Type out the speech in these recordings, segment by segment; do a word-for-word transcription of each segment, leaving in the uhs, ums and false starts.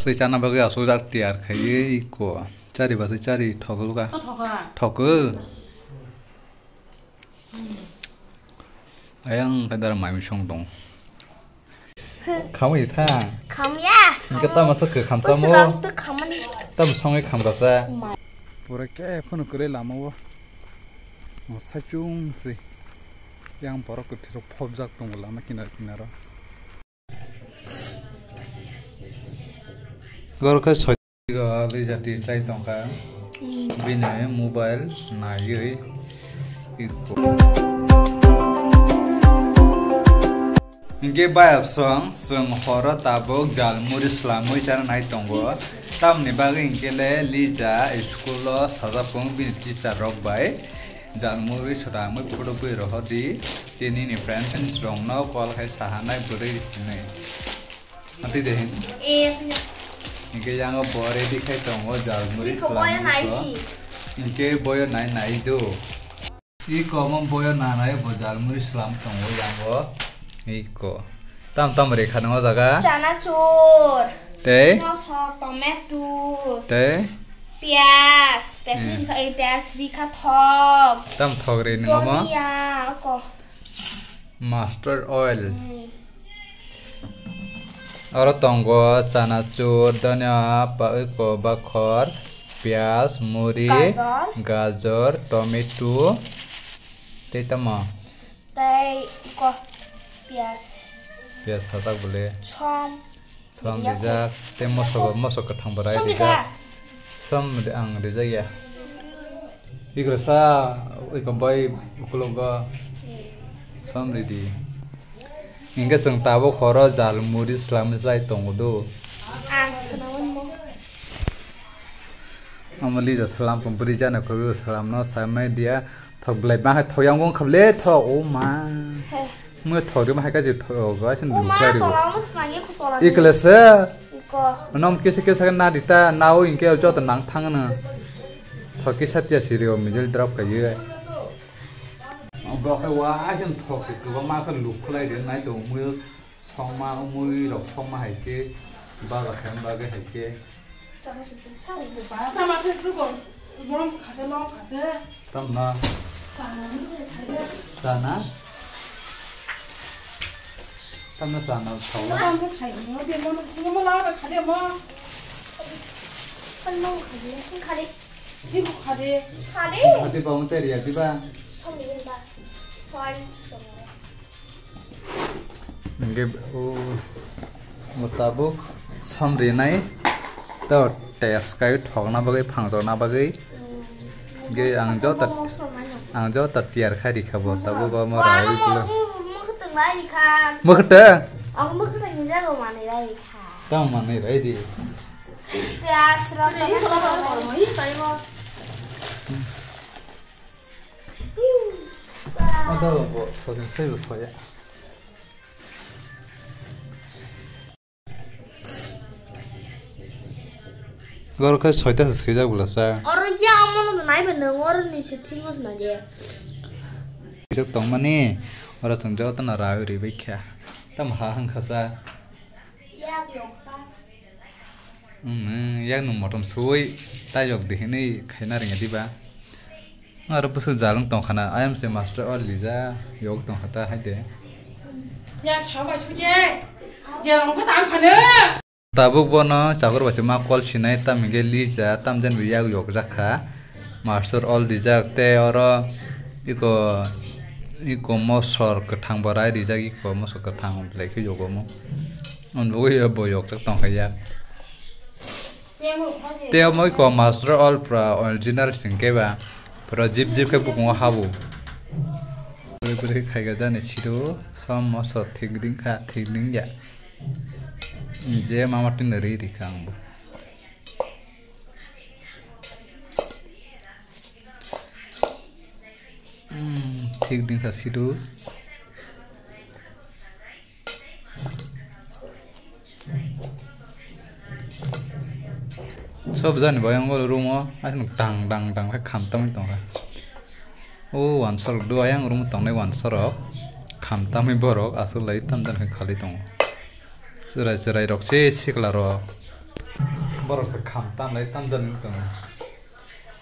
Tei chana bagwi aswk jak tiyar khaiwi iko. Chari ba tei chari thok luka. To thoka. Thok. Ayang khe dara mai misong dong. Khamwi tha. Khamya. Hingke tamo sok khe khamchamo. Bwswk ang twi khamani. Tamo songwi khamrasa. Ma. Pura khe phunu kwrwi lama o. Mo saichung se. Yang borok kwthwirok phobjak tongo lama kinar kinaro. Goro khe soi. Rijati chai tongkha. Bini mobile naiwi. Hinkhe bayapsong chwng horo tabuk jalmuri swlamwi chana nai tongo. Tamni bagwi hinkhe le Lija school o sajak phung bini teacher rok bai. Jalmuri swlamwi phutubwi rohordi. Tei nini friends rokno call khai sahanai bwrwi hinwi. Atwi de hin. Eh, hinkhe yango bo ready khai tongo jalmuri swlamwi. Hinkhe boyo nai si. Hinkhe boyo nai nai do. Iko omo boyo nanai bo jalmuri swlam tongo yango. Iko. Tam tam rekha nang o jaga. Chanachur. Tei? Mosok, tomatoes. Tei? Piyaj. Piyaj Hmm. rikha, eh, piyaj rikha thok. Tam thok re nang omo? Dhania, oko. Mustard oil. Hmm. Oro tongo chanachur, dhania, pa-, iko bakhor, piyaj, muri, Gajor. gajor, tomato, tei tamo? Tei ko piyaj. Piyaj sajak bole. Som. Som rijak. Rijak, tei mosok, mosok kwthang bo rai rijak. Som rijak. Som ri-, ang rijak ya. Igrasa, iko bai ukulok go. Som ridi. Hingke chwng tabuk horo jal muri swlamwi chai tongo do. Ang swlamono. Omo Lija swlam pum bwrwi jana kobwi swlamno swlamnai dia. Thok belai bang hai thok yang wng kha bwle thok, o ma. He. Mui thok rima hai kaji thok, ba sin O ma, lukhlai ribo. Tola omo swlangya khu tola ni. Ikle se. Iko. Nom kisa kisa na dita, na o inke joto nang thang na. Thok kisa tiya siri o mijil drop ka ye. Bo khai wa ahin thok se kwbangma khe lukhlai ri nai do mui. Songma, umui rok songma hai khe, baja khaina bagwi hai khe. Tama se tu ko, borom khate, borom khate. Tamna. Tama ni khate. Chana? Tamna chana thawa. Tama khai mo, de mo, mo la khate mo. Kan mo khate, kan khate. Di ko khate. Khate. Khate ba mo teriya diba? Song ni ba. Song. Hingke o, o tabuk som rinai to test kai thokna bagwi, phangtorna bagwi. Hingke ang joto, ang joto tiyar khai rikha bo tabuk omo rawi pulo. Mwkhwtwng? Tamo manwi rai di. Ado bo sojin soi bo soya. Goro khe soita se swijak bwlasa. Oro ya omono nai ba nang oro ni se thik mas na je. Swijak tongmani oro chwng joto no rawi ribai kha. Tamo ha hwnkha sa. Yak yok ta. Hmm, yak nung motom sui, ta yok di hinui khaina ringya diba. Aro bwswk jalwng tongkhana, ayam se master o lija, yok tongkha ta haide. Yak sabai suje, jerong kho tang khane. Tabuk bono chakur bai se ma kol sinai, tam hingke lija, tam jen bo yak yok jak kha. Master ol rijak tei oro iko, iko mosor kwthang bo rai rijak, iko mosor kwthang belai khe yogo omo. Omo bo yok jak tong kha ya. Tei omo iko master ol pura original sing khe ba pura jip jip khe bukungo habo. Bwrwi bwrwi khai ga jani siro som mosor thik ring kha thik ring ya. Je mama tin ri ri kha ang bo. Hmm, thik din kha sidu. Sob jani bai ang room o, aswk tang tang tang khe kham tangwi tong kha. O wansarok do ayang room tongnai wansarok kham tangwi borok aswk lai tam jani khe khalai tongo. Chwrai chwrai rok se sikla rok. Borok se kham tanlai tamjani wngkha.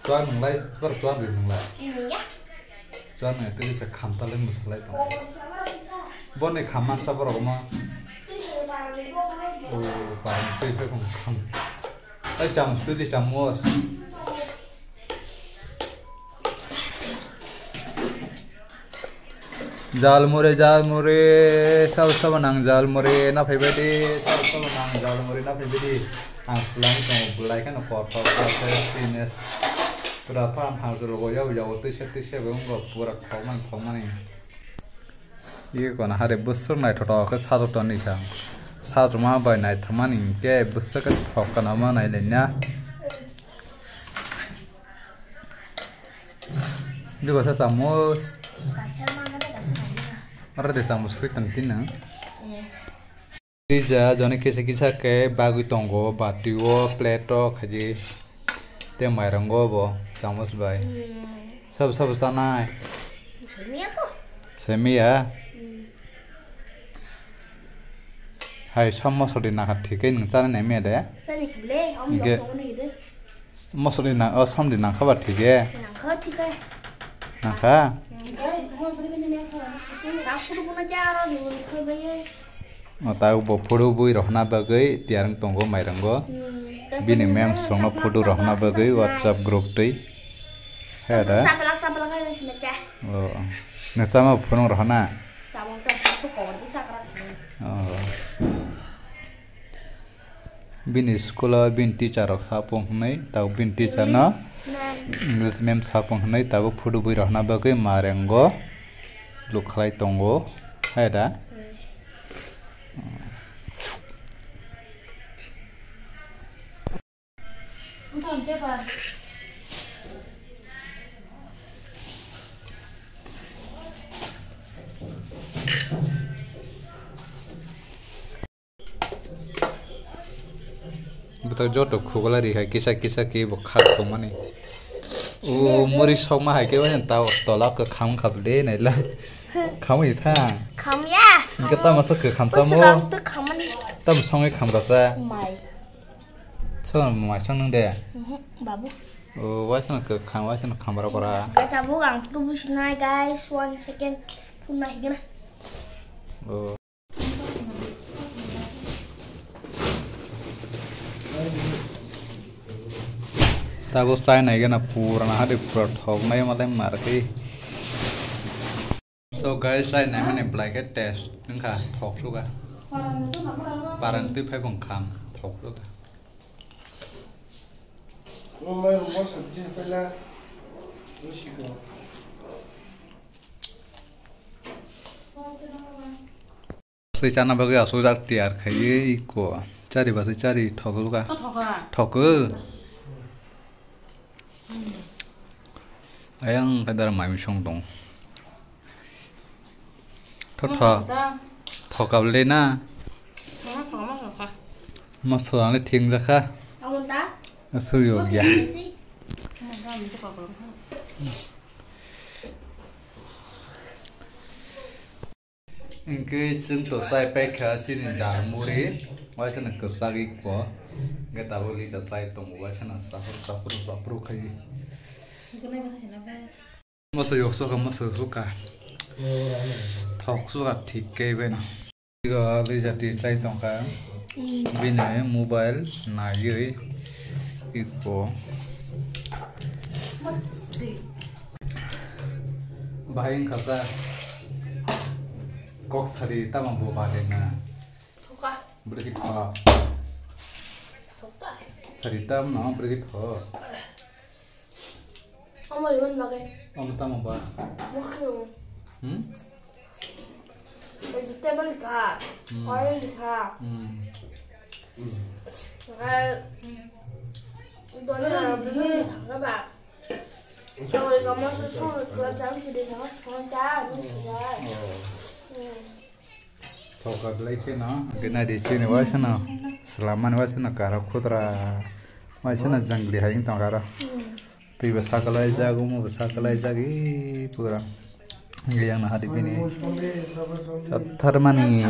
Chuan nwnglai, borok chuan ri nwnglai. Chuan nwnglai tei se kham tanlai mwsalai tong. Boni kham mansa borok ma. O, parang twi phai khum kham. Ai cham twi di cham mos. Jalmuri, jalmuri, sabo, sabo nang jalmuri, na phaibai di, sabo, sabo nang jalmuri, na phaibai di. Ang swlangwi tongo, bwlai kheno kothok, kothok, fitness. Pura phan hang jolo go, yabo, yabo, twi se, twi se, bo wngkha, pura thokmani, thokmani. Iko na hari bwswk naithotok khe sajwk tongni kha. Sajwkma bai naithokmani hinkhe bwswk khe thok kana ma nai laina. Di basa chamus. Oro de chamus khe tong tin nang. Tija joni kisa kisa khe bagwi tongo, bati o, plate o khaji. Tei mairang o bo chamus bai. Sabo sabo chanai. Semiya. Hai som mosodi nangkha thik khe nwng chanai nai miya de. Hinkhe mosodi nang, o somdi nangkha ba thik khe. Nangkha. O ta bo photo bui rohna bagwi tiyar wng tongo mairango. Bini mem songno photo rohna bagwi WhatsApp group twi. He da. O. Nang chama phunuk rohna. O. Bini school o bini teacher rok sapung hwnwi, tabuk bini teacher no English ma'am sapung hwnwi tabuk photo bui rohna bagwi marengo lukhlai tongo, hai da? Bwtang joto khugula ri hai kisa kisa khe bo khak tongmani. O muri sokma hai khe waisa ta tola kwkham khap de naila. Khamwi thang. Khamya. Hinkhe tamo se kwkham tamo. Tamo songwi kham rasa. Mai. So mai song nung de. Babu. O waisa kwkham waisa kham ra kora. Tabuk ang tu businai guys, one second. Phunna higena. O. Tabuk chai nai gana pura na hari pura thok nai malai mar khe. So guys, chai nai mani belai khe test wngkha thok suga. Parang twi phai bung kham thok suga. Swi chana bagwi aswk jak tiyar khaiwi iko chari baswi chari thokluka. Thokha. Thokw. Ayang khe dara mai misong tong. Thotho. Thokable na. Masala le thing jakha. Aswk yo gya. Hinkhe chwng to chai paikha chini jar muri, waisa no kwchagwi ko, hinkhe tabuk lija chai tongo, waisa no chapru chapru chapru khai. Moso yok sokha, moso sokha. Thok sokha thik khe beno. Iko lija twi chai tongkha. Bini mobile naiwi iko. Bahai wngkha sa. Kok sari tamo bo bade na. Bwrwi khe tho. Sari tamo no bwrwi khe tho. Omo rimani bagwi. Omo tamo ba? Mokhe. Hmm? Vegetable kha, hmm, oil kha. Hmm. Ngai, dona rok bini thangkha ba. Tawai kamo se song kla chang chide thangkha, thangkha cha, nung sijai. Oh. Hmm. Thoka belai kheno, gwnadi chini waisano, swlammani waisano karo khudra, waisano jangli hai wng tong karo. Twi bo sakalai jak, omo bo sakalai jak, ee, pura. Yang na hadi bini. Satharmani.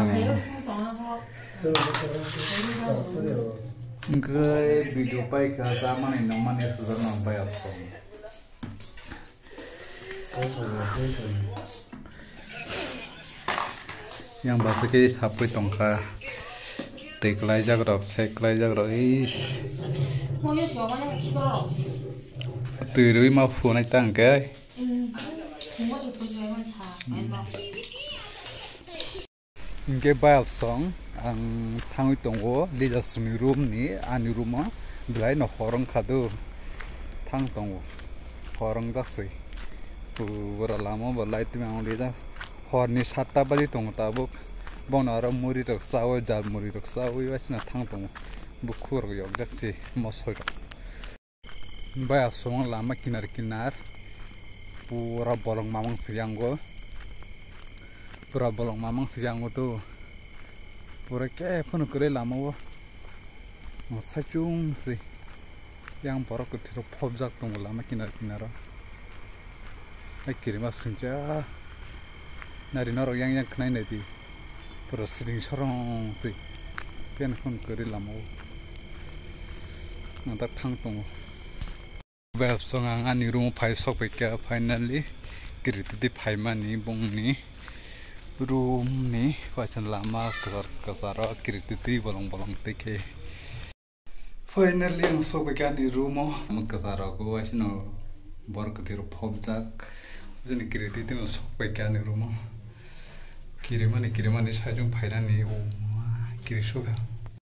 Hwnkhe video paikha chamani nungmani sujakno bayapsong. Yang bachai khe sapwi tongkha. Twi kwlaijak rok, sek kwlaijak rok, ish. Twi rwi ma phunai tang khe. Hingke bayapsong ang thangwi tongo Lila songni room ni, ani room o belai no hor wngkha do, thang tongo, hor wngjak se. Pura lama bo light twi ang lijak, hor ni satta baji tongo tabuk. Bono aro muri rok chawi, jal muri rok chawi waisina thang tongo, bukhu rok yokjak se mosoi rok. Bayapsong lama kinar kinar pura bolong mamang se yango, pura bolong mamang se yango to, pura khe phano kwrwi lama o saichung se yang borok kwthwi rok phobjak tongo lama kinar kinar o. Hai kirima singcha nari norok yang yang khnai nai di. Pura siring sorong se pen phone kwrwi lama o. Ang tak thang tongo. Bayapsong ang ani room o phai sok pai kha finally. Kirititi phaimani bongni room ni waisa lama kwchar kwcharo kirititi bolong bolong tei khe. Finally ang sok pai kha ani room o. Kwchar rok waisa no bor kwthwi rok phobjak. Waisa ni kirititi no sok pai kha ani room o. Kirimani, kirimani sajung phainani, o ma, kiri sukha.